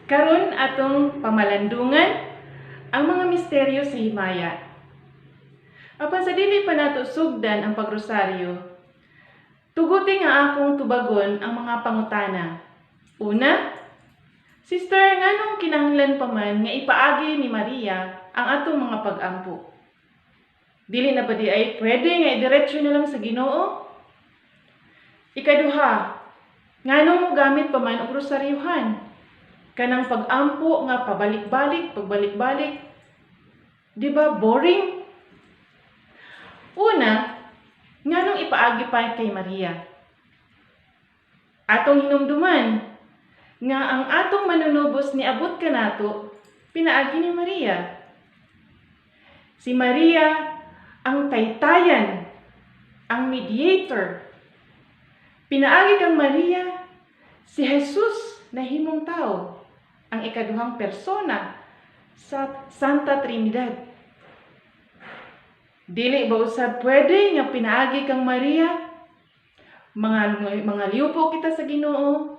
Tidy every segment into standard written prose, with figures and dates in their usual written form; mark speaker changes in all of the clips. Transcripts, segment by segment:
Speaker 1: Karon atong pamalandungan ang mga misteryo sa himaya. Apan sa dili pa nato sugdan ang pagrosaryo, tuguti nga akong tubagon ang mga pangutana. Una, Sister, nganong kinahanglan pa man nga ipaagi ni Maria ang atong mga pag-ampo? Dili na ba diay pwede nga idiretso na lang sa Ginoo? Ikaduha, nganong mo gamit pa man og rosaryuhan? Kanang pag-ampo nga pabalik-balik, pagbalik-balik. Di ba boring? Una, nganong ipaagi pa kay Maria? Atong hinumduman nga ang atong manunubos niabot kanato pinaagi ni Maria. Si Maria ang taytayan, ang mediator. Pinaagi kang Maria, si Jesus nahimong tao, ang ikaduhang persona sa Santa Trinidad. Dili ba usab pwede nga pinaagi kang Maria? Mga liupo kita sa Ginoo.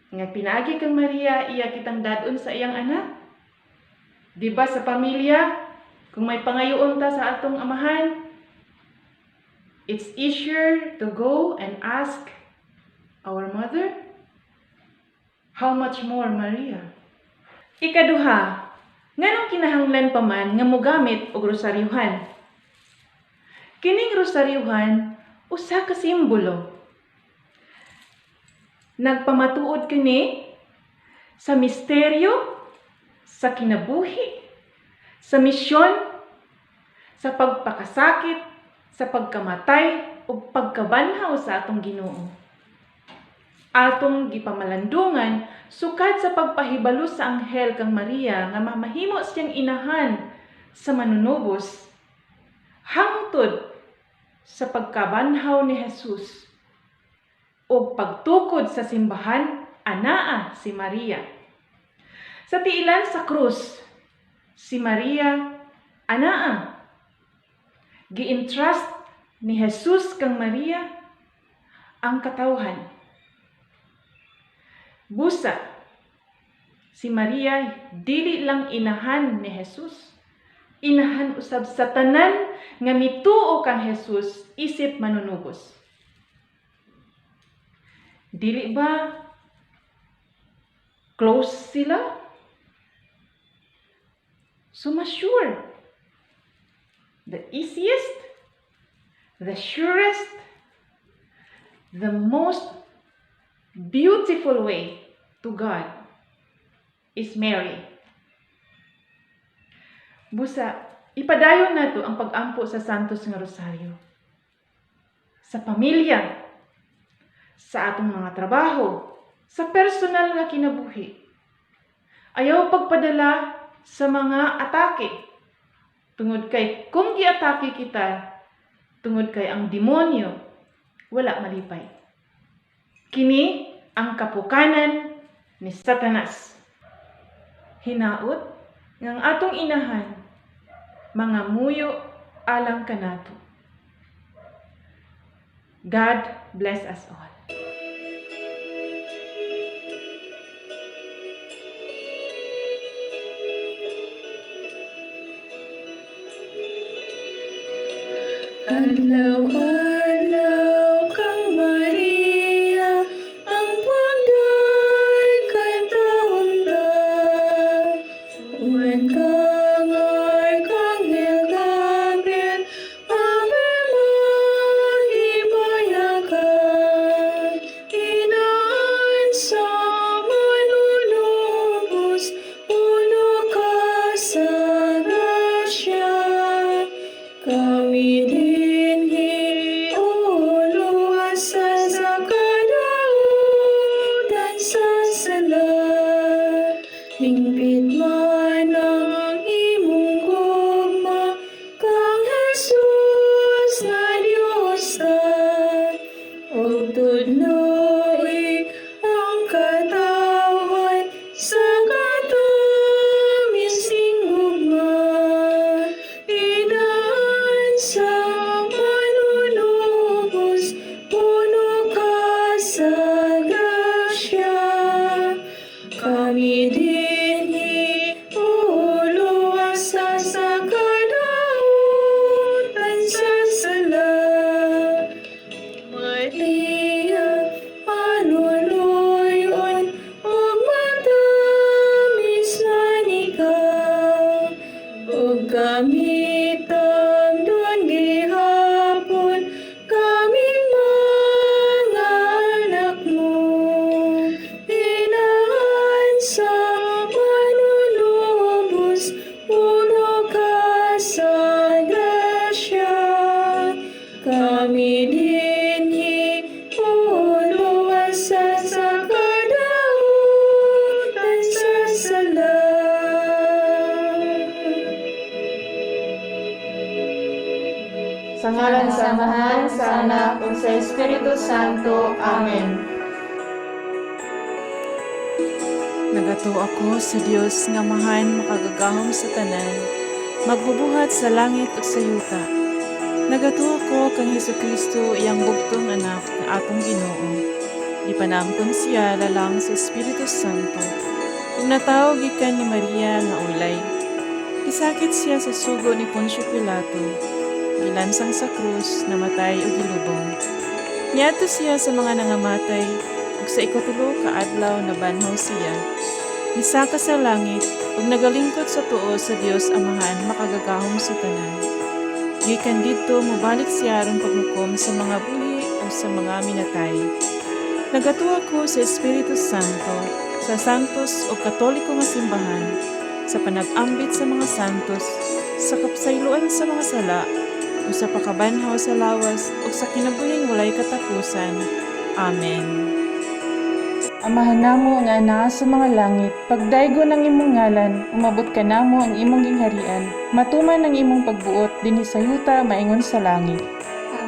Speaker 1: Nga pinaagi kang Maria, iya kitang dad-on sa iyang anak. Di ba sa pamilya, kung may pangayoon ta sa atong amahan, it's easier to go and ask our mother. How much more Maria? Ikaduha, nganong kinahanglan pa man nga mogamit og rosaryuhan? Kining rosaryuhan usa ka simbolo. Nagpamatuod kini sa misteryo, sa kinabuhi, sa misyon, sa pagpakasakit, sa pagkamatay ug pagkabanhaw sa atong Ginoo. Atong gipamalandungan sukad sa pagpahibalo sa anghel kang Maria nga mamahimo siyang inahan sa manunubos hangtod sa pagkabanhaw ni Jesus ug pagtukod sa simbahan, anaa si Maria. Sa tiilan sa krus, si Maria anaa. Gi-entrust ni Jesus kang Maria ang katawhan. Busa, si Maria dili lang inahan ni Jesus. Inahan usab sa tanan nga mituo kang Jesus isip manunubos. Dili ba close sila? So mas sure. The easiest, the surest, the most beautiful way to God is Mary. Busa, ipadayon nato ang pag-ampo sa Santos nga Rosario. Sa pamilya, sa atong mga trabaho, sa personal nga kinabuhi. Ayaw pagpadala sa mga atake. Tungod kay kung giatake kita, tungod kay ang demonyo, wala malipay. Kini ang kapukanan ni Satanas. Hinaot nga ang atong inahan, mga muyo alang kanato. God bless us all.
Speaker 2: Adlaw-adlaw kang Maria, ang pagday kantahon ta. Uban kang Arkanghel Gabriel, Ave mahimayakan. Inaan sa manunubos, puno ka sa grasya. Kami dinhi.
Speaker 1: Sa ngalan sa Amahan, sa Anak, ug sa Espiritu Santo. Amen.
Speaker 3: Nagatuo ako sa Dios nga Amahan makagagahom sa tanan, magbubuhat sa langit ug sa yuta. Nagatuo ako kang Hesukristo iyang bugtong anak nga atong Ginoo. Gipanamton siya lalang sa Espiritu Santo. Ug natawo gikan ni Maria nga ulay. Gisakit siya sa sugo ni Poncio Pilato. Gilansang sa krus, namatay ug gilubong. Niadto siya sa mga nangamatay, ug sa ikatulo ka adlaw nabanhaw siya. Misaka sa langit ug nagalingkod sa tuo sa Dios Amahan makagagahom sa tanan. Gikan didto mobalik siya aron paghukom sa mga buhi ug sa mga minatay. Nagatuo ako sa Espiritu Santo, sa santos ug katoliko nga simbahan, sa panag-ambit sa mga santos, sa kapsayloan sa mga sala, ug sa pakabanhaw sa lawas ug sa kinabuhing walay katapusan. Amen.
Speaker 1: Amahan namo nga naa sa mga langit, pagdaygo ng imong ngalan, umabot ka namo ang imong gingharian, matuman ang imong pagbuot dinhi sa yuta maingon sa langit.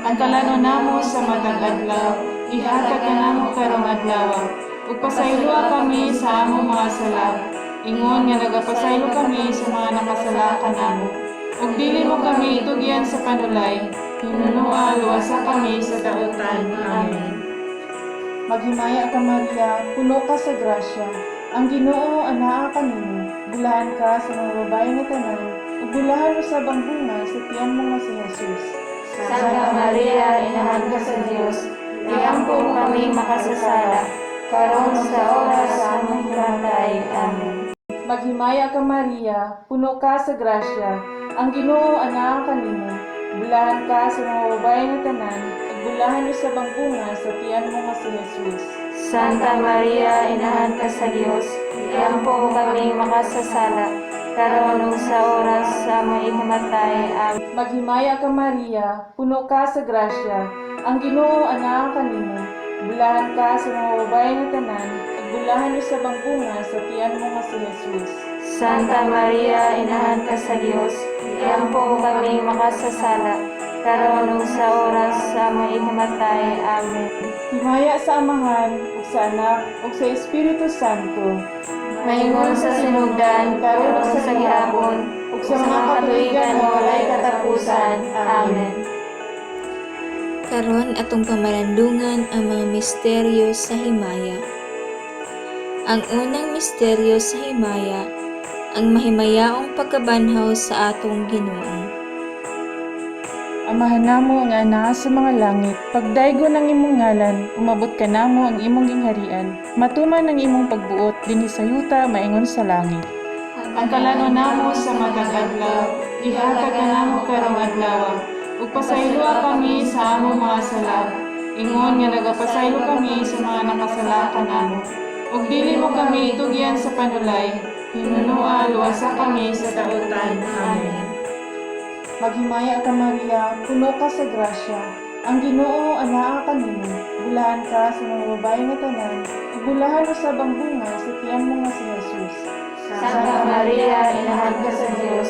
Speaker 1: Ang kalano namo sa matag adlaw, ihatag kanamo karong adlaw, ug pasayloa kami sa among mga sala, ingon nga nagapasaylo kami sa mga nakasala kanamo. Ug dili mo kami itugyan sa panulay, hinunoa luwasa kami sa dautan. Amen. Maghimaya ka Maria, puno ka sa grasya. Ang Ginoo anaa kanimo, bulahan ka sa mga babae nga tanan, ug bulahan usab ang bunga sa tiyan mo nga si Jesus.
Speaker 2: Santa Maria, inahan ka sa Dios, iampo kami makasasala, karon sa oras sa among himatayi. Amen.
Speaker 1: Maghimaya ka Maria, puno ka sa grasya. Ang Ginoo anaa kanimo, bulahan ka sa mga babae nga tanan, ug bulahan usab ang bunga sa tiyan mo nga si Jesus.
Speaker 2: Santa Maria, inahan ka sa Dios, iampo kami makasasala, karon ug sa oras sa among himatayi. Amen.
Speaker 1: Maghimaya ka Maria, puno ka sa grasya. Ang Ginoo anaa kanimo, bulahan ka sa mga babae nga tanan, ug bulahan usab ang bunga sa tiyan mo nga si Jesus.
Speaker 2: Santa Maria, inahan ka sa Dios, iampo kami makasasala, karon ug sa oras sa among himatayi. Amen.
Speaker 1: Himaya sa Amahan, ug sa Anak, ug sa Espiritu Santo.
Speaker 2: Maingon sa sinugdan, karon ug sa gihapon,
Speaker 1: ug
Speaker 2: sa mga katuigan nga walay katapusan. Amen.
Speaker 4: Karon atong pamalandungan ang mga misteryo sa himaya. Ang unang misteryo sa himaya, ang mahimayaong pagkabanhaw sa atong Ginoo.
Speaker 1: Amahan namo nga anaa sa mga langit, pagdaygo ng imong ngalan, umabot ka namo ang imong gingharian, matuman ang imong pagbuot dinhi sa yuta maingon sa langit. Ang kalano namo sa matag adlaw, ihatag kanamo karong adlaw, ug pasayloa kami sa among mga sala, ingon nga nagapasaylo kami sa mga nakasala kanamo. Ug dili mo kami itugyan sa panulay, hinunoa luwasa kami sa dautan. Amen. Maghimaya ka Maria, puno ka sa grasya. Ang Ginoo anaa kanimo, bulahan ka sa mga babae nga tanan, ug bulahan usab ang bunga sa tiyan mo nga si Jesus.
Speaker 2: Santa Maria, inahan ka sa Dios,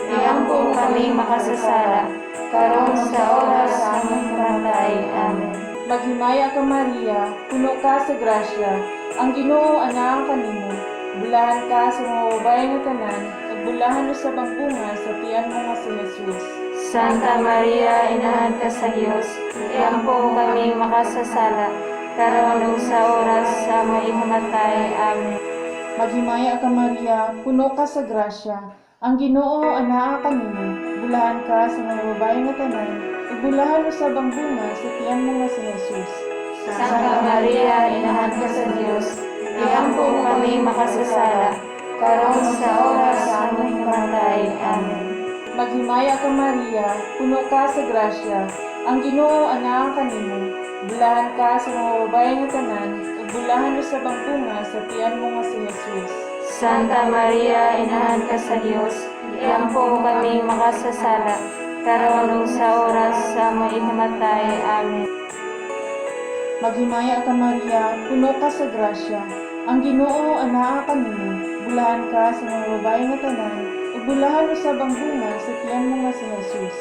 Speaker 2: iampo kami makasasala, karon sa oras sa among himatayi. Amen.
Speaker 1: Maghimaya ka Maria, puno ka sa grasya. Ang Ginoo anaa kanimo, bulahan ka sa mga babae nga tanan, ug bulahan usab ang bunga sa tiyan mo nga si Jesus.
Speaker 2: Santa Maria, inahan ka sa Dios, iampo kami makasasala, karon ug sa oras sa among himatayi. Amen.
Speaker 1: Maghimaya ka Maria, puno ka sa grasya. Ang Ginoo anaa kanimo, bulahan ka sa mga babae nga tanan, ug bulahan usab ang bunga sa tiyan mo nga si Jesus.
Speaker 2: Santa Maria, inahan ka sa Dios, iampo kami makasasala, karon sa oras sa among himatayi. Amen.
Speaker 1: Maghimaya ka Maria, puno ka sa grasya. Ang Ginoo anaa kanimo, bulahan ka sa mga babae nga tanan, ug bulahan usab ang bunga sa tiyan mo nga si Jesus.
Speaker 2: Santa Maria, inahan ka sa Dios, iampo kami makasasala, karon ug sa oras sa among himatayi. Amen.
Speaker 1: Maghimaya ka Maria, puno ka sa grasya. Ang Ginoo anaa kanimo, bulahan ka sa mga babae nga tanan, ug bulahan usab ang bunga sa tiyan mo nga si Jesus.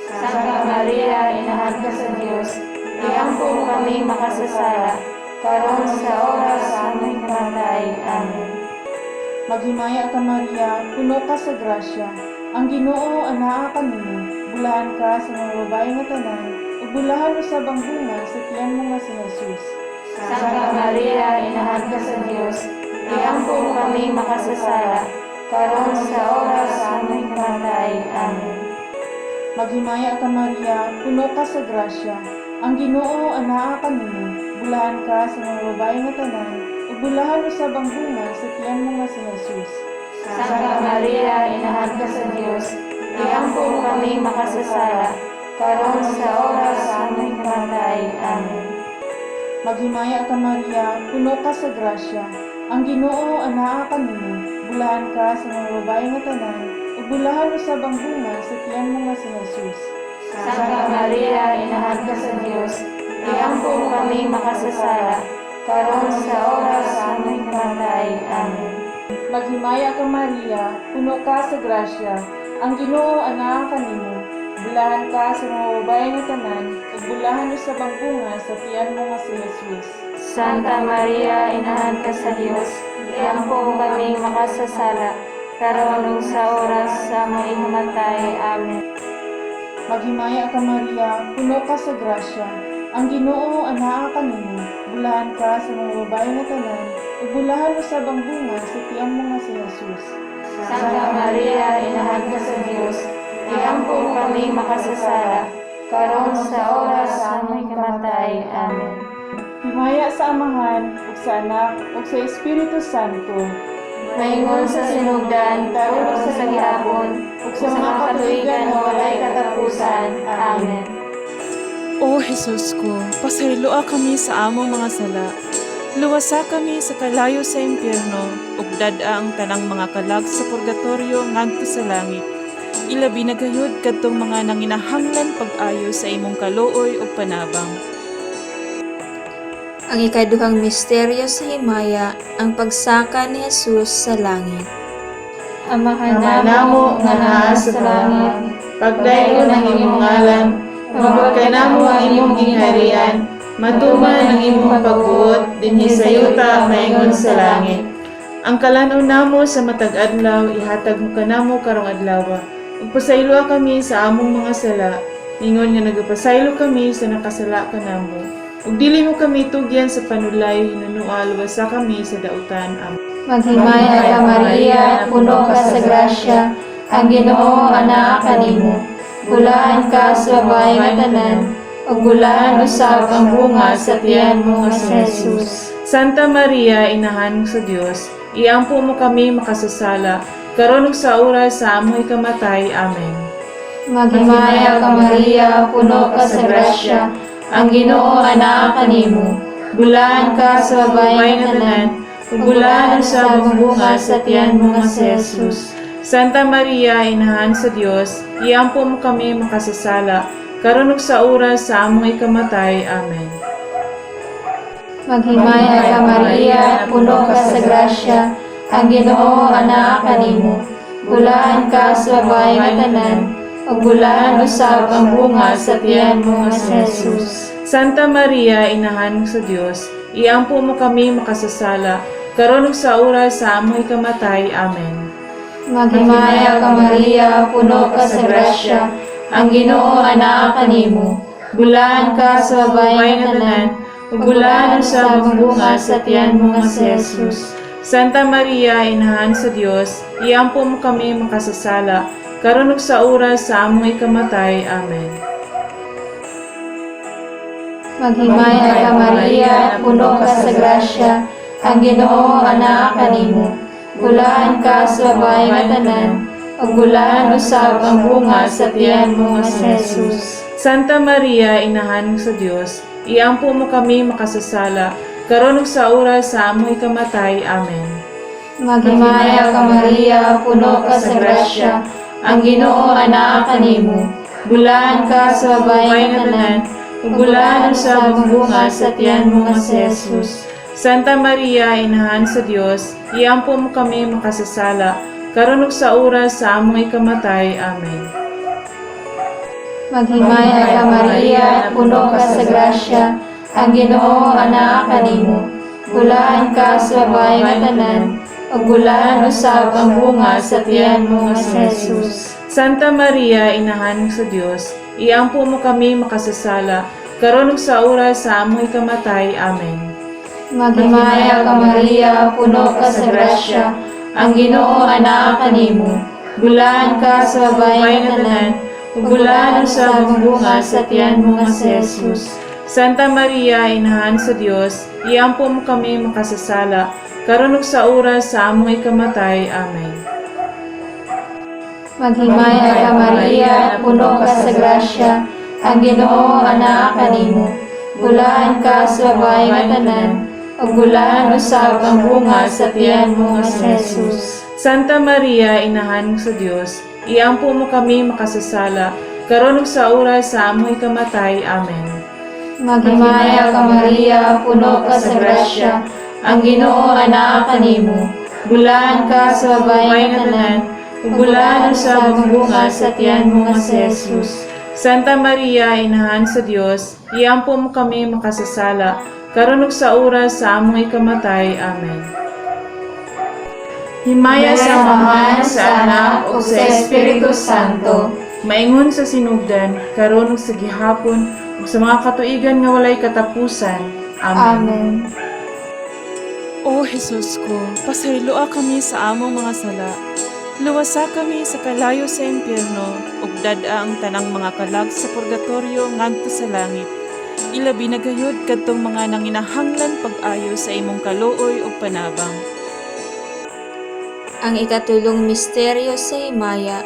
Speaker 2: Santa Maria, Inahan ka sa Dios, iampo mo kami makasasala, karon sa oras sa aming kamatay. Amen.
Speaker 3: Maghimaya ka, Maria, puno ka sa grasya. Ang Ginoo anaa kanimo. Bulahan ka sa mga babae nga tanan, ug bulahan usab ang bunga sa tiyan mo nga si Jesus.
Speaker 2: Santa Maria, Inahan ka sa Dios, iampo mo kami makasasala, karon sa oras sa aming kamatay. Amen.
Speaker 3: Maghimaya ka, Maria, puno ka sa grasya. Ang Ginoo anaa kanimo. Bulahan ka sa mga babae nga tanan, ug bulahan usab ang bunga sa tiyan mo nga si Jesus.
Speaker 2: Santa Maria, Inahan ka sa Dios, iampo mo kami makasasala, karon sa oras sa aming kamatay. Amen.
Speaker 3: Maghimaya ka, Maria, puno ka sa grasya. Ang Ginoo anaa kanimo. Bulahan ka sa mga babae nga tanan, ug bulahan usab ang bunga sa tiyan mo nga si Jesus.
Speaker 2: Santa Maria, Inahan ka sa Dios, iampo mo kami makasasala, karon sa oras sa aming kamatay. Amen.
Speaker 3: Maghimaya ka, Maria, puno ka sa grasya. Ang Ginoo anaa kanimo. Bulahan ka sa mga babae nga tanan, ug bulahan usab ang bunga sa tiyan mo nga si Jesus.
Speaker 2: Santa Maria, Inahan ka sa Dios, iampo mo kami makasasala, karon ug sa oras sa aming kamatay. Amen.
Speaker 3: Maghimaya ka, Maria, puno ka sa grasya. Ang Ginoo anaa kanimo. Bulahan ka sa mga babae nga tanan, ug bulahan usab ang bunga sa tiyan mo nga si Jesus.
Speaker 2: Santa Maria, Inahan ka sa Dios, iampo mo kami makasasala, karon sa oras sa aming kamatay. Amen.
Speaker 3: Himaya sa Amahan, ug sa Anak, ug sa Espiritu Santo.
Speaker 2: Maingon sa sinugdan, karon ug sa gihapon, ug sa mga katuigan nga walay katapusan. Amen.
Speaker 3: O Jesus ko, pasayloa kami sa among mga sala. Luwasa kami sa kalayo sa impyerno, ug dad-a ang tanang mga kalag sa purgatorio ngadto sa langit. Ilabi na gayud kadtong mga nanginahanglan pag-ayo sa imong kaluoy ug panabang.
Speaker 4: Ang ikaduhang misteryo sa himaya, ang pagsaka ni Jesus sa langit.
Speaker 2: Amahan
Speaker 1: Ama
Speaker 2: namo nga naa sa langit,
Speaker 1: Pagdayon ang imong ngalan, umabot ka namo ang imong gingharian, matuman ang imong pagbuot dinhi sa yuta maingon sa langit.
Speaker 3: Ang kalan-on namo sa matag adlaw ihatag mo kanamo karong adlaw. Ug pasayloa kami sa among mga sala, ingon nga nagapasaylo kami sa nakasala kanamo. Ug dili mo kami tugyan sa panulay, hinunua luwasa kami sa dautan. Amen.
Speaker 2: Maghimaya ka, Maria, puno ka sa grasya, ang Ginoo anaa kanimo. Bulahan ka sa babae nga tanan, ug bulahan usab ang bunga sa tiyan mo nga si Jesus.
Speaker 3: Santa Maria, inahan sa Dios, iampo mo kami makasasala, karon ug sa oras sa among ikamatay. Amen.
Speaker 2: Maghimaya ka, Maria, puno ka sa grasya, ang Ginoo anaa kanimo. Bulahan ka sa babae nga tanan, ug bulahan usab ang bunga sa tiyan mo nga si Jesus.
Speaker 3: Santa Maria, inahan sa Dios, iampo mo kami makasasala, karon ug sa oras sa among ikamatay. Amen.
Speaker 2: Maghimaya ka, Maria, puno ka sa grasya, ang Ginoo anaa kanimo. Bulahan ka sa babae nga tanan, ug bulahan usab ang bunga sa tiyan mo nga si Jesus.
Speaker 3: Santa Maria, inahan sa Dios, iampo mo kami makasasala, karon ug sa oras sa among ikamatay. Amen.
Speaker 2: Maghimaya ka, Maria, puno ka sa grasya, ang Ginoo anaa kanimo. Bulahan ka sa babae nga tanan, ug bulahan usab ang bunga sa tiyan mo nga si Jesus.
Speaker 3: Santa Maria, inahan sa Dios, iampo mo kami makasasala, karon ug sa oras sa among ikamatay. Amen.
Speaker 2: Maghimaya ka, Maria, puno ka sa grasya, ang Ginoo anaa kanimo. Bulahan ka sa babae nga tanan, ug bulahan usab ang bunga sa tiyan mo nga si Jesus.
Speaker 3: Santa Maria, inahan sa Dios, iampo mo kami makasasala, karon ug sa oras sa among ikamatay. Amen.
Speaker 2: Maghimaya ka, Maria, puno ka sa grasya, ang Ginoo anaa kanimo. Bulahan ka sa babae nga tanan, ug bulahan usab ang bunga sa tiyan mo nga si Jesus.
Speaker 3: Santa Maria, inahan sa Dios, iampo mo kami makasasala, karon ug sa oras sa among ikamatay. Amen.
Speaker 2: Maghimaya ka Maria, puno ka sa grasya, ang Ginoo anaa kanimo. Bulahan ka sa babae nga tanan, ug bulahan usab ang bunga sa tiyan mo nga si Jesus.
Speaker 3: Santa Maria, Inahan sa Dios, iampo mo kami makasasala, karon ug sa oras sa among ikamatay. Amen.
Speaker 2: Maghimaya ka Maria, puno ka sa grasya, ang Ginoo anaa kanimo. Bulahan ka sa babae nga tanan,
Speaker 3: ug bulahan usab ang bunga sa tiyan mo nga si Jesus. Santa Maria, Inahan sa Dios, iampo mo kami makasasala, karon ug sa oras sa among ikamatay. Amen.
Speaker 2: Maghimaya ka Maria, puno ka sa grasya, ang Ginoo anaa kanimo. Bulahan ka sa babae nga tanan, ug bulahan usab ang bunga sa tiyan mo nga si Jesus.
Speaker 3: Santa Maria, Inahan sa Dios, iampo mo kami makasasala, karon ug sa oras sa among ikamatay. Amen.
Speaker 2: Maghimaya ka Maria, puno ka sa grasya, ang Ginoo anaa kanimo. Bulahan ka sa babae nga tanan,
Speaker 3: ug bulahan usab ang bunga sa tiyan mo nga si Jesus. Santa Maria, Inahan sa Dios, iampo mo kami makasasala, karon ug sa oras sa among ikamatay. Amen. Himaya sa Amahan, sa Anak, ug sa
Speaker 2: Espiritu Santo,
Speaker 3: maingon sa sinugdan, karon ug sa gihapon, ug sa mga katuigan nga walay katapusan. Amen.
Speaker 2: Amen.
Speaker 3: O Jesus ko, pasayloa kami sa among mga sala. Luwasa kami sa kalayo sa impyerno, ug dad-a ang tanang mga kalag sa purgatorio ngadto sa langit. Ilabi na gayud kadtong mga nanginahanglan pag-ayo sa imong kaluoy ug panabang.
Speaker 4: Ang ikatulong misteryo sa himaya,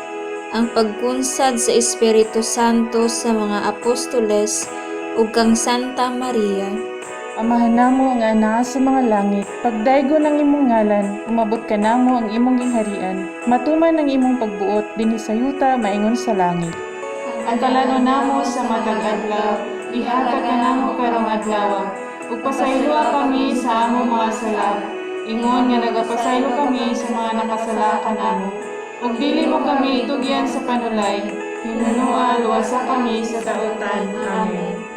Speaker 4: ang pagkunsad sa Espiritu Santo sa mga apostoles ug kang Santa Maria.
Speaker 3: Amahan namo nga naa sa mga langit, pagdaygo ng imong ngalan, umabot ka namo ang imong gingharian, matuman ang imong pagbuot dinhi sa yuta maingon sa langit. Ang kalano namo sa matag adlaw, ihatag kanamo karong adlaw, ug pasayloa kami sa among mga sala, ingon nga nagapasaylo kami sa mga nakasala kanamo. Ug dili mo kami itugyan sa panulay, hinunoa luwasa kami sa dautan. Amen.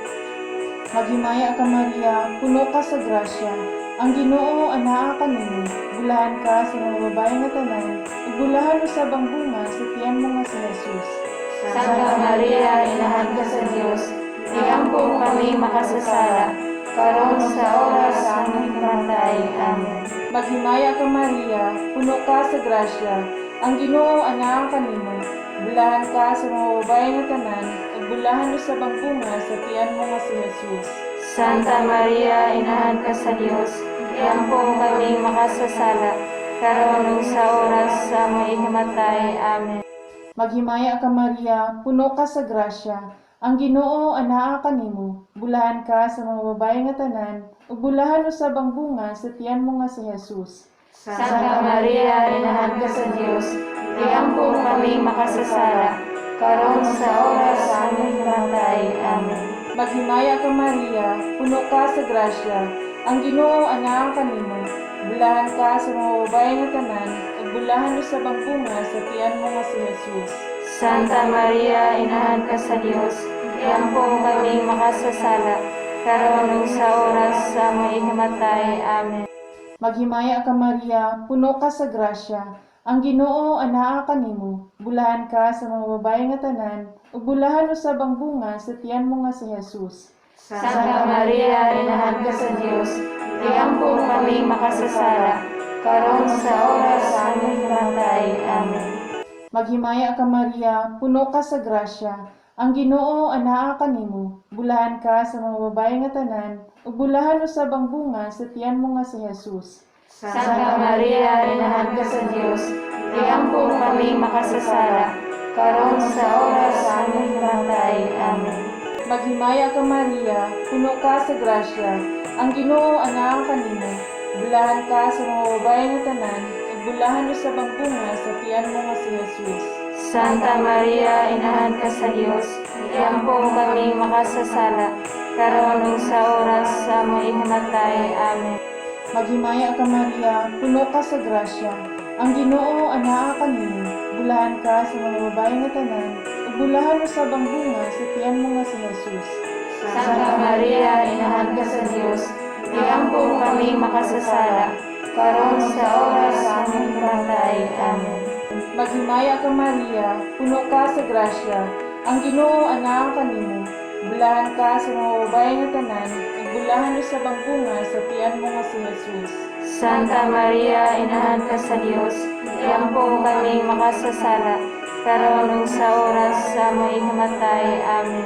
Speaker 3: Maghimaya ka Maria, puno ka sa grasya. Ang Ginoo anaa kanimo. Bulahan ka sa mga babae nga tanan, ug bulahan usab ang bunga sa tiyan mo nga si Jesus.
Speaker 2: Santa Maria, Inahan ka sa Dios, iampo kami makasasala, karon sa oras sa among ikamatay. Amen.
Speaker 3: Maghimaya ka Maria, puno ka sa grasya. Ang Ginoo anaa kanimo. Bulahan ka sa mga babae nga tanan, ug bulahan usab ang bunga sa tiyan mo nga si Jesus.
Speaker 2: Santa Maria, Inahan ka sa Dios, iampo kami makasasala, karon ug sa oras sa among ikamatay. Amen.
Speaker 3: Maghimaya ka Maria, puno ka sa grasya. Ang Ginoo anaa kanimo. Bulahan ka sa mga babae nga tanan, ug bulahan usab ang bunga sa tiyan mo nga si Jesus.
Speaker 2: Santa Maria, Inahan ka sa Dios, iampo kami makasasala, karon sa oras sa among ikamatay. Amen.
Speaker 3: Maghimaya ka Maria, puno ka sa grasya. Ang Ginoo anaa kanimo. Bulahan ka sa mga babae nga tanan, ug bulahan usab ang bunga sa tiyan mo nga si Jesus.
Speaker 2: Santa Maria, Inahan ka sa Dios, iampo kami makasasala, karon ug sa oras sa among ikamatay. Amen.
Speaker 3: Maghimaya ka Maria, puno ka sa grasya. Ang Ginoo anaa kanimo. Bulahan ka sa mga babae nga tanan, ug bulahan usab ang bunga sa tiyan mo nga si Jesus.
Speaker 2: Santa Maria, Inahan ka sa Dios, iampo kami makasasala, karon sa oras sa among ikamatay. Amen.
Speaker 3: Maghimaya ka Maria, puno ka sa grasya. Ang Ginoo anaa kanimo. Bulahan ka sa mga babae nga tanan, ug bulahan usab ang bunga sa tiyan mo nga si Jesus.
Speaker 2: Santa Maria, Inahan ka sa Dios, iampo kami makasasala, karon sa oras sa among ikamatay. Amen.
Speaker 3: Maghimaya ka Maria, puno ka sa grasya. Ang Ginoo anaa kanimo. Bulahan ka sa mga babae nga tanan, ug bulahan usab ang bunga sa tiyan mo nga si Jesus.
Speaker 2: Santa Maria, Inahan ka sa Dios, iampo kami makasasala, karon ug sa oras sa among ikamatay. Amen.
Speaker 3: Maghimaya ka Maria, puno ka sa grasya. Ang Ginoo anaa kanimo. Bulahan ka sa mga babae nga tanan, ug
Speaker 1: bulahan usab ang bunga sa tiyan mo nga si Jesus.
Speaker 2: Santa Maria, Inahan ka sa Dios, iampo kami makasasala, karon sa oras sa aming kamatay. Amen.
Speaker 1: Maghimaya ka, Maria, puno ka sa grasya, ang Ginoo anaa kanimo. Bulahan ka sa mga babae nga tanan, ug bulahan usab ang bunga sa tiyan mo nga si Jesus.
Speaker 2: Santa Maria, Inahan ka sa Dios, iampo kami makasasala, karon ug sa oras sa among kamatay. Amen.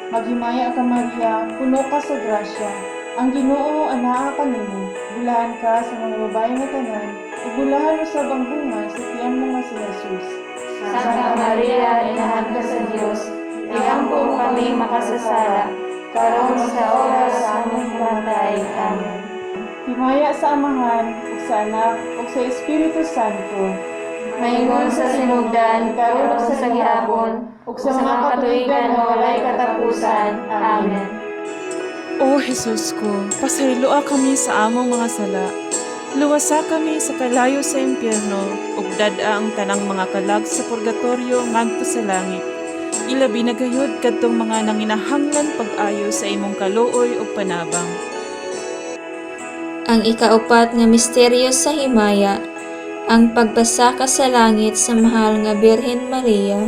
Speaker 1: Maghimaya ka, Maria, puno ka sa grasya, ang Ginoo anaa kanimo. Bulahan ka sa mga babae nga tanan, ug bulahan usab ang bunga sa tiyan mo nga si Jesus.
Speaker 2: Santa Maria, Inahan ka sa Dios, iampo kami makasasala, karon sa oras sa among kamatay. Amen.
Speaker 1: Himaya sa Amahan, ug sa Anak, ug sa Espiritu Santo.
Speaker 2: Maingon sa sinugdan, karon ug sa gihapon, ug sa mga katuigan nga walay katapusan. Amen.
Speaker 3: O Jesus ko, pasayloa kami sa among mga sala. Luwasa kami sa kalayo sa impyerno, ug dad-a ang tanang mga kalag sa purgatorio ngadto sa langit. Ilabi na gayud kadtong mga nanginahanglan pag-ayo sa imong kaluoy ug panabang.
Speaker 4: Ang ikaupat nga misteryo sa himaya, ang pagpasaka sa langit sa mahal nga Birhen Maria.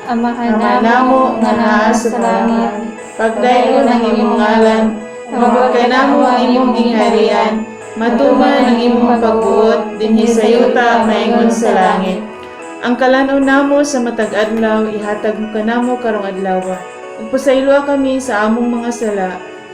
Speaker 2: Amahan
Speaker 1: Ama namo nga naa sa langit, pagdayon ang imong ngalan, mabot ka namo ang imong gingharian, matuman ang imong pagbuot dinhi sa yuta maingon sa langit. Ang kalan-on namo sa matag adlaw ihatag mo kanamo karong adlaw. Ug pasayloa kami sa among mga sala,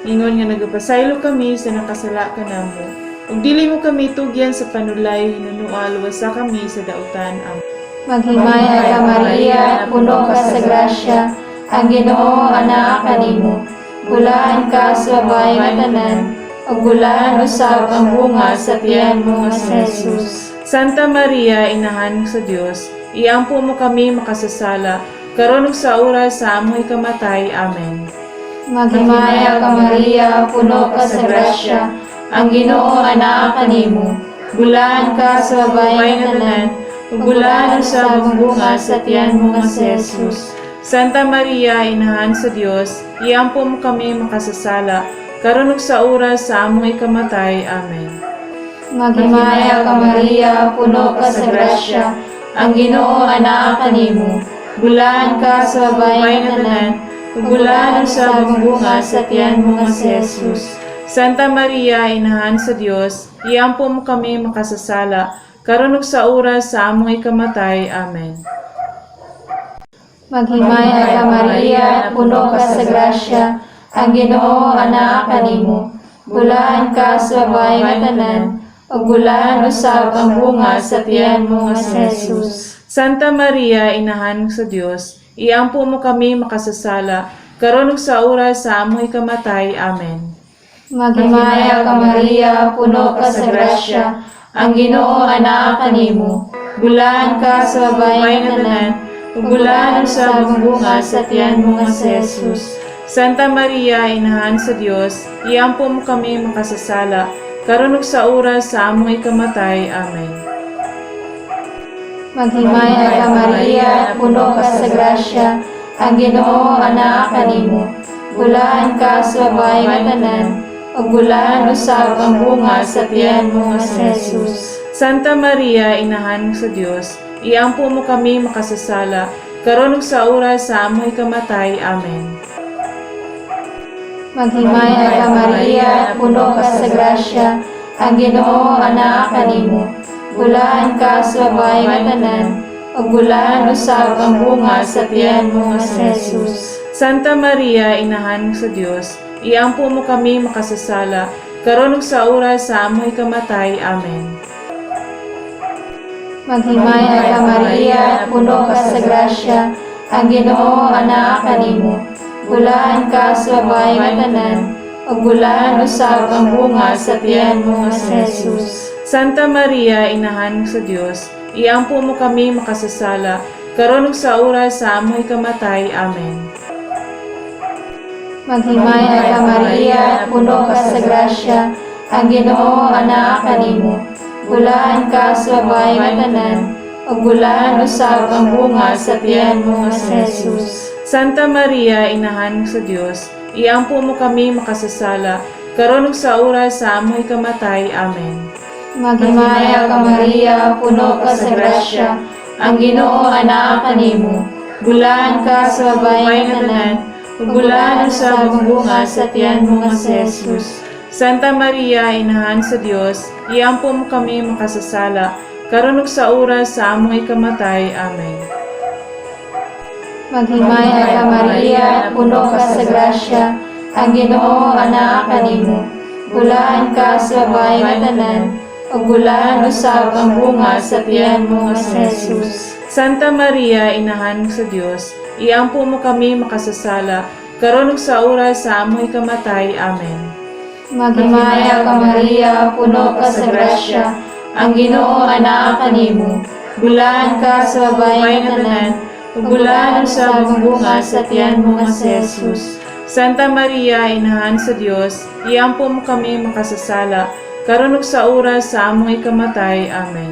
Speaker 1: ingon nga nagapasaylo kami sa nakasala kanamo. Ug dili mo kami tugyan sa panulay, hinunua luwasa kami sa dautan. Amen.
Speaker 2: Maghimaya ka, Maria, puno ka sa grasya, ang Ginoo anaa kanimo. Bulahan ka sa babae nga tanan, ug bulahan usab ang bunga sa tiyan mo nga si Jesus.
Speaker 1: Santa Maria, inahan sa Dios, iampo mo kami makasasala, karon ug sa oras sa among ikamatay. Amen.
Speaker 2: Maghimaya ka, Maria, puno ka sa grasya, ang Ginoo anaa kanimo. Bulahan ka sa babae nga tanan,
Speaker 1: ug bulahan usab ang bunga sa tiyan mo nga si Jesus. Santa Maria, inahan sa Dios, iampo mo kami makasasala, karon ug sa oras sa among ikamatay. Amen.
Speaker 2: Maghimaya ka, Maria, puno ka sa grasya, ang Ginoo anaa kanimo. Bulahan ka sa babae nga tanan,
Speaker 1: ug bulahan usab ang bunga sa tiyan mo nga si Jesus. Santa Maria, inahan sa Dios, iampo mo kami makasasala, karon ug sa oras sa among ikamatay. Amen.
Speaker 2: Maghimaya ka, Maria, puno ka sa grasya, ang Ginoo anaa kanimo. Bulahan ka sa babae nga tanan, ug bulahan usab ang bunga sa tiyan mo nga si Jesus.
Speaker 1: Santa Maria, inahan sa Dios, iampo mo kami makasasala, karon ug sa oras sa among ikamatay. Amen.
Speaker 2: Maghimaya ka, Maria, puno ka sa grasya, ang Ginoo anaa kanimo. Bulahan ka sa babae nga tanan,
Speaker 1: ug bulahan usab ang bunga sa tiyan mo nga si Jesus. Santa Maria, inahan sa Dios, iampo mo kami makasasala, karon ug sa oras sa among ikamatay. Amen.
Speaker 2: Maghimaya ka, Maria, puno ka sa grasya, ang Ginoo anaa kanimo. Bulahan ka sa babae nga tanan, ug bulahan usab ang bunga sa tiyan mo nga si Jesus.
Speaker 1: Santa Maria, inahan sa Dios, iampo mo kami makasasala, karon ug sa oras sa among ikamatay. Amen.
Speaker 2: Maghimaya ka, Maria, puno ka sa grasya, ang Ginoo anaa kanimo. Bulahan ka sa babae nga tanan, ug bulahan usab ang bunga sa tiyan mo nga si Jesus.
Speaker 1: Santa Maria, inahan sa Dios, iampo mo kami makasasala, karon ug sa oras sa among ikamatay. Amen.
Speaker 2: Maghimaya ka, Maria, puno ka sa grasya, ang Ginoo anaa kanimo. Bulahan ka sa babae nga tanan, ug bulahan usab ang bunga sa tiyan mo nga si Jesus.
Speaker 1: Santa Maria, inahan sa Dios, iampo mo kami makasasala, karon ug sa oras sa among ikamatay. Amen.
Speaker 2: Maghimaya ka, Maria, puno ka sa grasya, ang Ginoo anaa kanimo. Bulahan ka sa babae nga tanan, ug bulahan usab ang bunga sa tiyan mo nga si Jesus.
Speaker 3: Santa Maria, Inahan sa Dios, iampo mo kami makasasala, karon ug sa oras sa amoy kamatay. Amen.
Speaker 2: Maghimaya ka Maria, puno ka sa grasya, ang Ginoo anaa kanimo. Bulahan ka sa babae nga tanan,
Speaker 3: ug bulahan usab ang bunga sa tiyan mo nga si Jesus. Santa Maria, Inahan sa Dios, iampo mo kami makasasala, karon ug sa oras sa among ikamatay. Amen.
Speaker 2: Maghimaya ka Maria, puno ka sa grasya, ang Ginoo anaa kanimo. Bulahan ka sa babae nga tanan, ug bulahan usab ang bunga sa tiyan mo nga si Jesus.
Speaker 3: Santa Maria, Inahan sa Dios, iampo mo kami makasasala, karon ug sa oras sa among ikamatay. Amen.
Speaker 2: Maghimaya ka Maria, puno ka sa grasya, ang Ginoo anaa kanimo. Bulahan ka sa babae nga tanan,
Speaker 3: ug bulahan usab ang bunga sa tiyan mo nga si Jesus. Santa Maria, Inahan sa Dios, iampo mo kami makasasala, karon ug sa oras sa among ikamatay. Amen.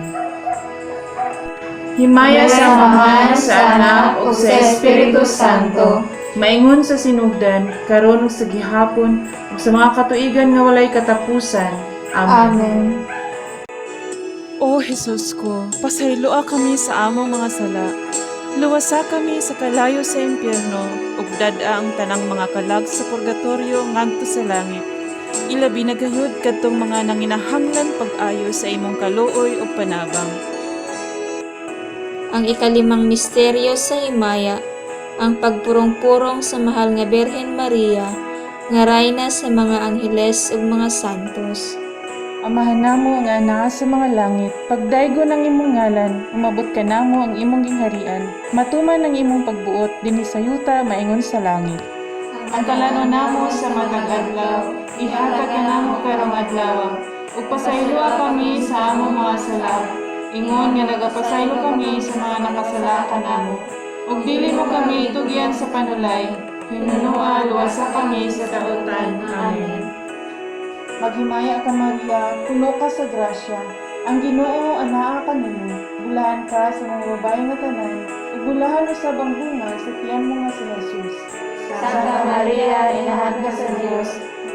Speaker 3: Himaya sa Amahan, sa Anak, ug sa Espiritu
Speaker 2: Santo.
Speaker 3: Maingon sa sinugdan, karon ug sa gihapon, ug sa mga katuigan nga walay katapusan. Amen.
Speaker 2: Amen.
Speaker 3: O Jesus ko, pasayloa kami sa among mga sala. Luwasa kami sa kalayo sa impyerno, ug dad-a ang tanang mga kalag sa purgatorio ngadto sa langit. Ilabi na gayud kadtong mga nanginahanglan pag-ayo sa imong kaluoy ug panabang.
Speaker 4: Ang ikalimang misteryo sa himaya, ang pagpurong-purong sa mahal nga Birhen Maria, nga rayna sa mga angheles ug mga santos.
Speaker 3: Amahan namo nga naa sa mga langit, pagdaygo ng imong ngalan, umabot ka namo ang imong gingharian, matuman ang imong pagbuot dinhi sa yuta maingon sa langit. Ang kalano namo sa matag adlaw, ihatag kanamo karong adlaw, ug pasayloa kami sa among mga sala, ingon nga nagapasaylo kami sa mga nakasala kanamo. Ug dili mo kami itugyan sa panulay, hinunoa luwasa kami sa dautan. Amen. Maghimaya ka Maria, puno ka sa grasya. Ang Ginoo anaa kanimo. Bulahan ka sa mga babae nga tanan, ug bulahan usab ang bunga sa tiyan mo nga si Jesus.
Speaker 2: Santa Maria, Inahan ka sa Dios,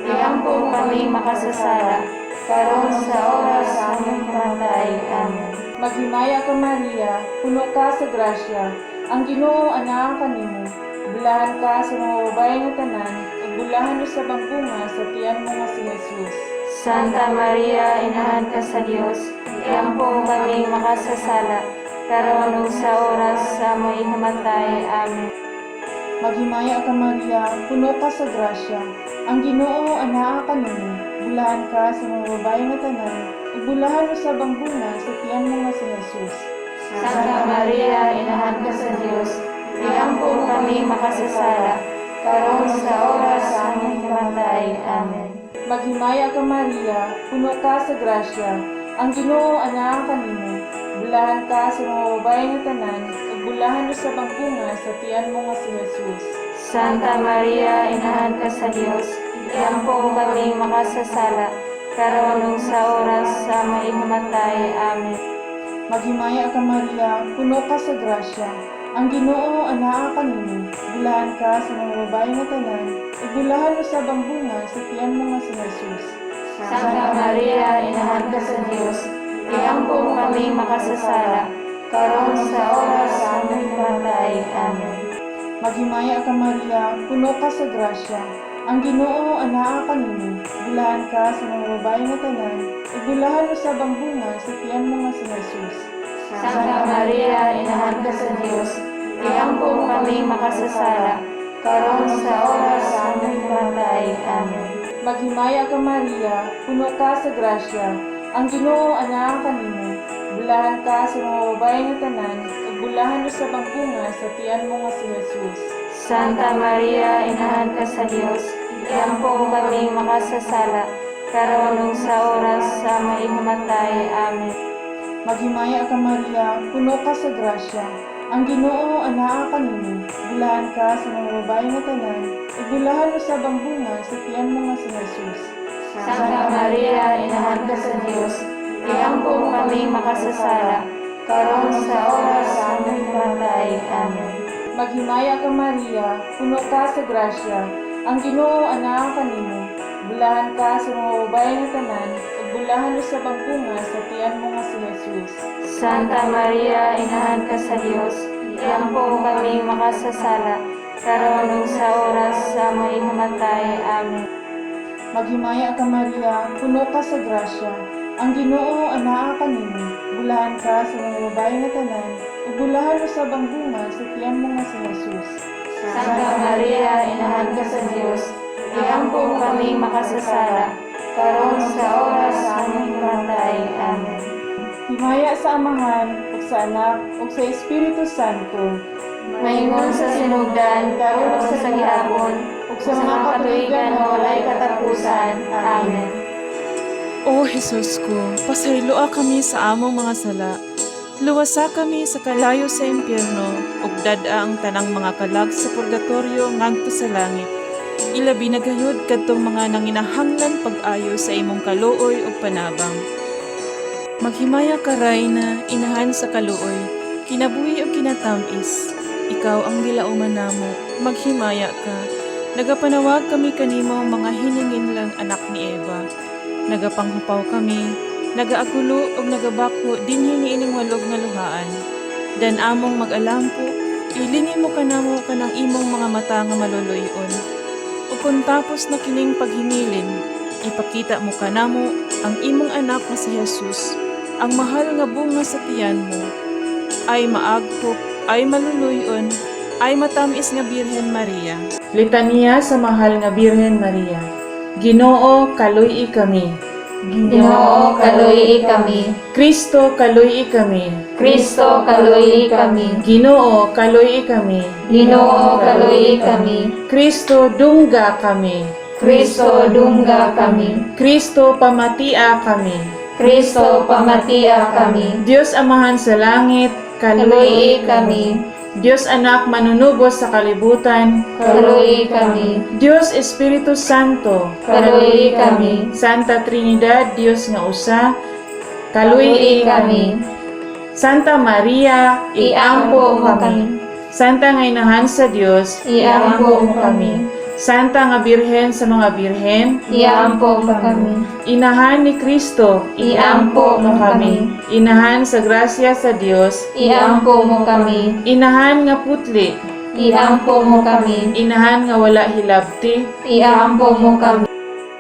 Speaker 2: iampo kami makasasala, karon sa oras sa among kamatay. Amen.
Speaker 3: Maghimaya ka Maria, puno ka sa grasya. Ang Ginoo anaa kanimo. Bulahan ka sa mga babae nga tanan, ug bulahan usab ang bunga sa tiyan mo nga si Jesus.
Speaker 2: Santa Maria, Inahan ka sa Dios, iampo kami makasasala, karon ug sa oras sa among kamatay. Amen.
Speaker 3: Maghimaya ka Maria, puno ka sa grasya. Ang Ginoo anaa kanimo. Bulahan ka sa mga babae nga tanan, ug bulahan usab ang bunga sa tiyan mo nga si Jesus.
Speaker 2: Santa Maria, Inahan ka sa Dios, iampo kami makasasala, karon sa oras sa among kamatay. Amen.
Speaker 3: Maghimaya ka Maria, puno ka sa grasya. Ang Ginoo anaa kanimo. Bulahan ka sa mga babae nga tanan, ug bulahan usab ang bunga sa tiyan mo nga si Jesus.
Speaker 2: Santa Maria, Inahan ka sa Dios, iampo kami makasasala, karon ug sa oras sa among kamatay. Amen.
Speaker 3: Maghimaya ka Maria, puno ka sa grasya. Ang Ginoo anaa kanimo. Bulahan ka sa mga babae nga tanan, ug bulahan usab ang bunga sa tiyan mo nga si Jesus.
Speaker 2: Santa Maria, Inahan ka sa Dios, iampo kami makasasala, karon sa oras sa among kamatay. Amen.
Speaker 3: Maghimaya ka Maria, puno ka sa grasya. Ang Ginoo anaa kanimo. Bulahan ka sa mga babae nga tanan, ug bulahan usab ang bunga sa tiyan mo nga si Jesus.
Speaker 2: Santa Maria, Inahan ka sa Dios, iampo kami makasasala, karon sa oras sa among kamatay. Amen.
Speaker 3: Maghimaya ka Maria, puno ka sa grasya. Ang Ginoo anaa kanimo. Bulahan ka sa mga babae nga tanan, ug bulahan usab ang bunga sa tiyan mo nga si Jesus.
Speaker 2: Santa Maria, Inahan ka sa Dios, iampo kami makasasala, karon ug sa oras sa among kamatay. Amen.
Speaker 3: Maghimaya ka Maria, puno ka sa grasya. Ang Ginoo anaa kanimo. Bulahan ka sa mga babae nga tanan, ug bulahan usab ang bunga sa tiyan mo nga si Jesus.
Speaker 2: Santa Maria, Inahan ka sa Dios, iampo kami makasasala, Karon sa oras sa among pamatay. Amen.
Speaker 3: Maghimaya ka, Maria, puno ka sa grasya, ang Ginoo anaa kanimo. Bulahan ka sa mga babaye nga tanan, ug bulahan usab ang bunga sa tiyan mo nga si Jesus.
Speaker 2: Santa Maria, inahan ka sa Dios, iampo mo kami makasasala, karon ug sa oras sa among ihamatay. Amen.
Speaker 3: Maghimaya ka, Maria, puno ka sa grasya, ang Ginoo anaa kanimo. Bulahan ka sa mga babaye nga tanan, ug bulahan usab ang bunga sa tiyan mo nga si Jesus.
Speaker 2: Santa Maria, inahan ka sa Dios, iampo mo kami makasasala, karon sa oras sa among ihamatay. Amen.
Speaker 3: Himaya sa Amahan, ug sa Anak, ug sa Espiritu Santo.
Speaker 2: Maingon sa sinugdan, karon ug sa gihapon,
Speaker 3: ug
Speaker 2: sa mga katuigan nga walay katapusan. Amen.
Speaker 3: O Jesus ko, pasayloa kami sa among mga sala. Luwasa kami sa kalayo sa impyerno, ug dad-a ang tanang mga kalag sa purgatorio ngadto sa langit. Ilabi na gayud kadtong mga nanginahanglan pag-ayo sa imong kaluoy ug panabang. Maghimaya ka, Rayna, inahan sa kaluoy, kinabuhi ug kinatamis. Ikaw ang gilauman namo, maghimaya ka. Nagapanawag kami kanimo, mga hiningin lang anak ni Eva. Nagapanghupaw kami, nagaagulo ug nagabako dinhi niining walog nga luhaan. Dan among mag-alampo, ilingi mo kanamo kanang imong mga mata nga maluluyon. Ug kung tapos na kining paghimilin, ipakita mo kanamo ang imong anak nga si Jesus, ang mahal nga bunga sa tiyan mo, ay maaghop, ay maluluyon, ay matamis nga Birhen Maria. Litanya sa mahal nga Birhen Maria. Ginoo, kaluy kami.
Speaker 2: Ginoo, kaluyi kami.
Speaker 3: Kristo, kaluy kami.
Speaker 2: Kristo, kaluyi kami.
Speaker 3: Ginoo, kaluy kami.
Speaker 2: Ginoo, kaluyi kami.
Speaker 3: Kristo, dungga kami.
Speaker 2: Kristo, dungga kami.
Speaker 3: Kristo, pamatia kami.
Speaker 2: Kristo, pamatia kami.
Speaker 3: Diyos Amahan sa langit,
Speaker 2: Kaluyi
Speaker 3: kaluy
Speaker 2: kami.
Speaker 3: Diyos Anak manunubos sa kalibutan,
Speaker 2: Kaluyi kami.
Speaker 3: Diyos Espiritu Santo,
Speaker 2: Kaluyi kami.
Speaker 3: Santa Trinidad, Diyos nga usa,
Speaker 2: Kaluyi
Speaker 3: kaluyi
Speaker 2: kami.
Speaker 3: Santa Maria,
Speaker 2: Iampo mo kami.
Speaker 3: Santa nga inahan sa Dios,
Speaker 2: Iampo mo kami.
Speaker 3: Santa nga Birhen sa mga birhen,
Speaker 2: Iampo mo kami.
Speaker 3: Inahan ni Kristo,
Speaker 2: Iampo mo kami.
Speaker 3: Inahan sa grasya sa Dios,
Speaker 2: Iampo mo kami.
Speaker 3: Inahan nga putli,
Speaker 2: Iampo mo kami.
Speaker 3: Inahan nga wala hilabti,
Speaker 2: Iampo mo kami.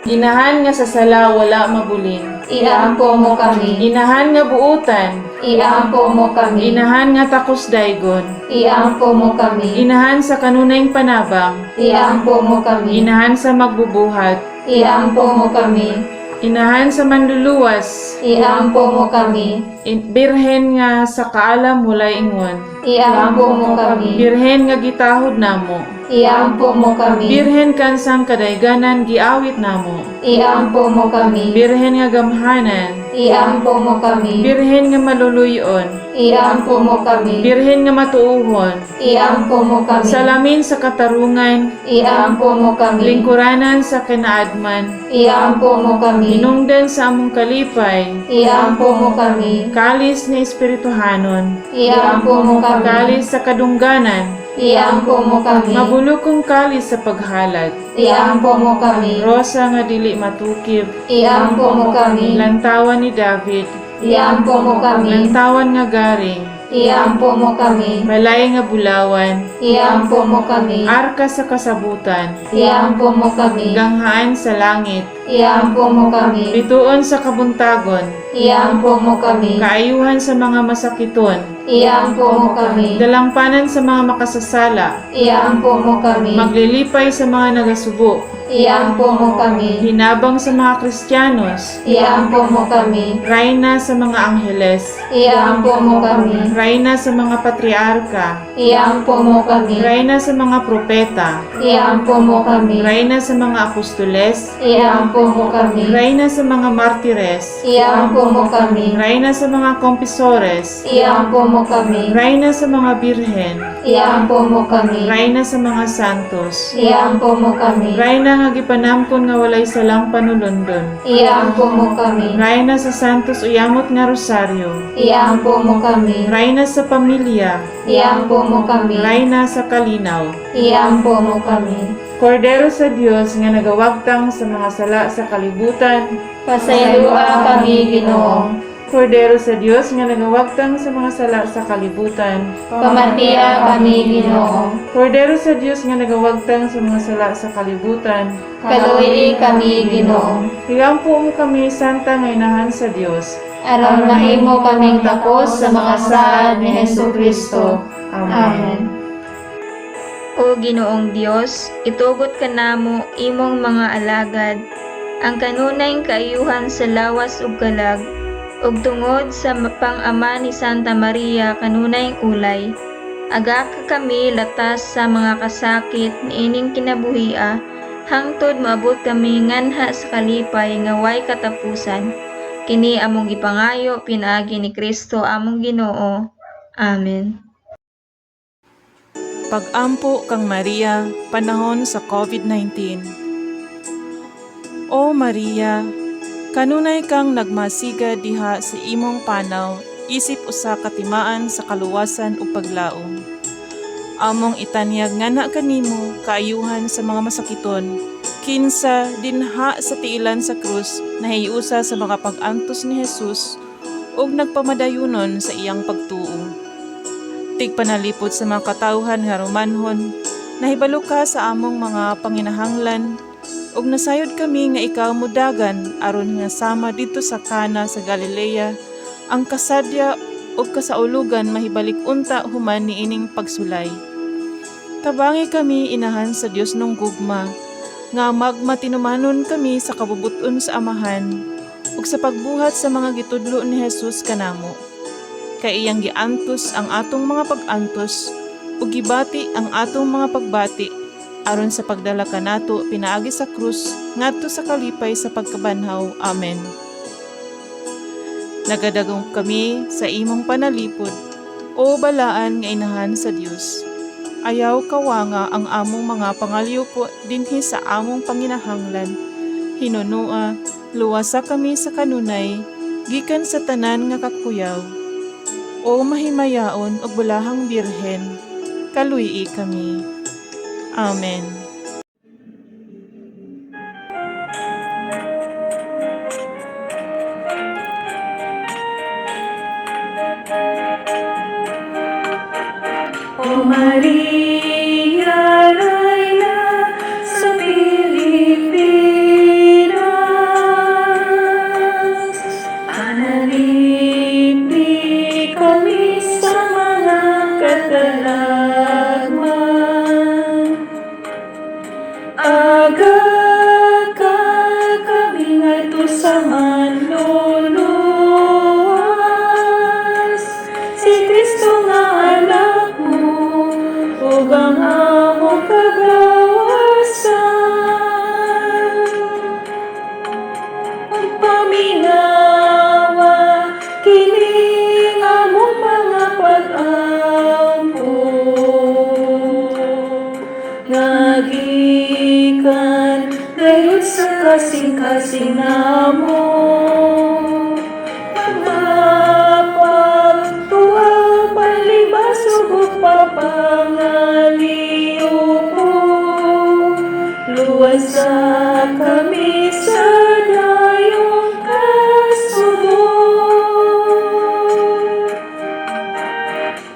Speaker 3: Inahan nga sa sala wala mabulin,
Speaker 2: Iampo mo kami.
Speaker 3: Inahan nga buutan,
Speaker 2: Iampo mo kami.
Speaker 3: Inahan nga takos daygon,
Speaker 2: Iampo mo kami.
Speaker 3: Inahan sa kanunayng panabang,
Speaker 2: Iampo mo kami.
Speaker 3: Inahan sa magbubuhat,
Speaker 2: Iampo mo kami.
Speaker 3: Inahan sa manluluwas,
Speaker 2: Iampo mo kami.
Speaker 3: Birhen nga sa kaalam walay ingon,
Speaker 2: Iampo mo kami.
Speaker 3: Birhen nga gitahod namo,
Speaker 2: Iampo mo kami.
Speaker 3: Birhen kansang kadayganan giawit namo,
Speaker 2: Iampo mo kami.
Speaker 3: Birhen nga gamhanan,
Speaker 2: Iampo mo kami.
Speaker 3: Birhen nga maluluyon,
Speaker 2: Iampo mo kami.
Speaker 3: Birhen nga matuuhon,
Speaker 2: Iampo mo kami.
Speaker 3: Salamin sa katarungan,
Speaker 2: Iampo mo kami.
Speaker 3: Lingkuranan sa kinaadman,
Speaker 2: Iampo mo kami.
Speaker 3: Hinungdan sa among kalipay,
Speaker 2: Iampo mo kami.
Speaker 3: Kalis nga espirituhanon,
Speaker 2: Iampo mo kami.
Speaker 3: Kalis sa kadungganan,
Speaker 2: Iampo mo kami.
Speaker 3: Mabulukong kalis sa paghalad,
Speaker 2: Iampo mo kami.
Speaker 3: Rosa nga dili matukib,
Speaker 2: Iampo mo kami.
Speaker 3: Lantawan ni David,
Speaker 2: Iampo mo kami.
Speaker 3: Lantawan nga garing,
Speaker 2: Iampo mo kami.
Speaker 3: Balay nga bulawan,
Speaker 2: Iampo mo kami.
Speaker 3: Arka sa kasabutan,
Speaker 2: Iampo mo kami.
Speaker 3: Ganghaan sa langit,
Speaker 2: Iampo mo kami.
Speaker 3: Bituon sa kabuntagon,
Speaker 2: Iampo mo kami.
Speaker 3: Kaayuhan sa mga masakiton,
Speaker 2: Iampo mo kami.
Speaker 3: Dalampanan sa mga makasasala,
Speaker 2: Iampo mo kami.
Speaker 3: Maglilipay sa mga nagasubo,
Speaker 2: Iampo mo kami.
Speaker 3: Hinabang sa mga Kristiyanos,
Speaker 2: Iampo mo kami.
Speaker 3: Rayna sa mga angheles,
Speaker 2: Iampo mo kami.
Speaker 3: Rayna sa mga patriarka,
Speaker 2: Iampo mo kami.
Speaker 3: Rayna sa mga propeta,
Speaker 2: Iampo mo kami.
Speaker 3: Rayna sa mga apostoles,
Speaker 2: Iampo mo kami.
Speaker 3: Rayna sa mga martires,
Speaker 2: Iampo mo kami.
Speaker 3: Rayna sa mga kompisores,
Speaker 2: Iampo mo kami.
Speaker 3: Rayna sa mga birhen,
Speaker 2: Iampo mo kami.
Speaker 3: Rayna sa mga santos,
Speaker 2: Iampo mo kami.
Speaker 3: Rayna Rayna nga gipanamkon nga walay salang panulondon.
Speaker 2: Iampo mo kami.
Speaker 3: Rayna sa Santos Uyamot nga Rosaryo.
Speaker 2: Iampo mo kami.
Speaker 3: Rayna sa pamilya.
Speaker 2: Iampo mo kami.
Speaker 3: Rayna sa kalinaw.
Speaker 2: Iampo mo kami.
Speaker 3: Kordero sa Dios nga nagawagtang sa mga sala sa kalibutan.
Speaker 2: Pasayloa kami, Ginoo.
Speaker 3: Kordero sa Dios nga nagawagtang sa mga sala sa kalibutan.
Speaker 2: Pamatiya kami, Ginoo.
Speaker 3: Kordero sa Dios nga nagawagtang sa mga sala sa kalibutan.
Speaker 2: Kaluoy kami, Ginoo.
Speaker 3: Iampo mo kami, Santa nga Inahan sa Dios.
Speaker 2: Aron mahimo kaming takos sa mga saad ni Hesus Kristo.
Speaker 3: Amen.
Speaker 2: Amen.
Speaker 4: O Ginoong Dios, itugot kanamo imong mga alagad ang kanunay kaayuhan sa lawas ug kalag ug tungod sa pang-ama ni Santa Maria kanunay ulay. Aga ka kami latas sa mga kasakit niining kinabuhia hangtod moabot kami nganha sa kalipay nga way katapusan. Kini among gipangayo pinaagi ni Kristo among Ginoo. Amen.
Speaker 3: Pag-ampo kang Maria, panahon sa COVID-19. O Maria, kanunay kang nagmasiga diha sa imong panaw, isip usa ka timaan sa kaluwasan ug paglaom. Among itanyag nga na kanimo kaayuhan sa mga masakiton, kinsa dinha sa tiilan sa krus nahiusa sa mga pag-antos ni Jesus ug nagpamadayunon sa iyang pagtuo. Tigpanalipod sa mga katawhan nga Romanhon, nahibalo ka sa among mga panginahanglan, ug nasayod kami nga ikaw mudagan aron nga sama didto sa Kana sa Galilea, ang kasadya ug kasaulugan mahibalik unta human niining pagsulay. Tabangi kami inahan sa Dios nung gugma, nga magmatinumanon kami sa kabubuton sa Amahan ug sa pagbuhat sa mga gitudlo ni Jesus kanamo kay iyang giantos ang atong mga pag-antos ug gibati ang atong mga pagbati aron sa pagdala kanato pinaagi sa krus ngadto sa kalipay sa pagkabanhaw. Amen. Nagadagong kami sa imong panalipod, o balaan nga inahan sa Dios. Ayaw kawanga ang among mga pangalyupo dinhi sa among panginahanglan. Hinunua, luwasa kami sa kanunay, gikan sa tanan nga kakuyaw. O mahimayaon ug bulahang birhen, kaluy kami. Amen.
Speaker 5: O Maria, Reyna sa Pilipinas, panalipdi kami sa mga katalagman. Aga ka kami ngadto sa manluluwas, si Kristo nga anak mo, ug ang among kagawasan. Pagpaminawa, kini among mga pag-ampo, nga gikan gayud sa kasing-kasing namo. Pagpagtuwa, palibas ug pagpangaliyuko, luwasa kami sa dayong kasubo.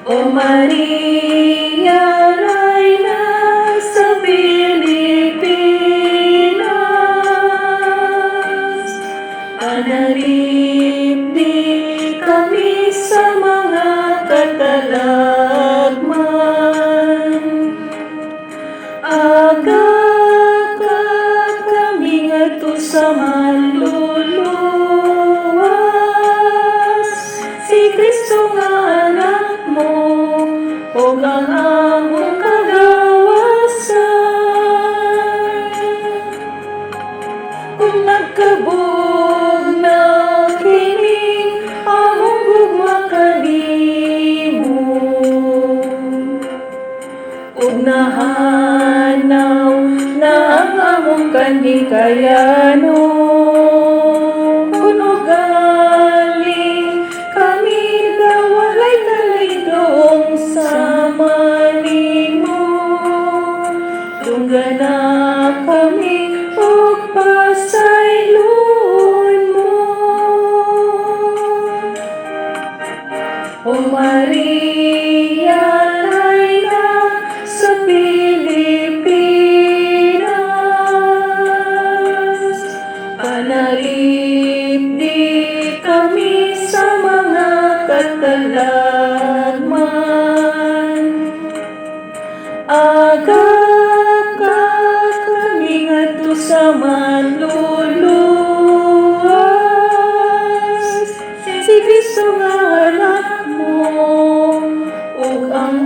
Speaker 5: O Maria, Reyna sa Pilipinas, panalipdi kami sa mga katalagman. Aga ka kami ngadto sa manluluwas, si Kristo nga anak mo, ug ang among kagawasan. Kung nagkabog na kining among gugma kanimo, ug nahanaw na ang among Kanhikayanon. Kun ugali kami daw walay kalaydong sama nimo, dunggana kami og pasayloon mo. O Maria, Reyna sa Pilipinas, panalipdi kami sa mga katalagman. Aga ka kami ngadto sa Manluluwas, si Kristo nga anak mo, ug ang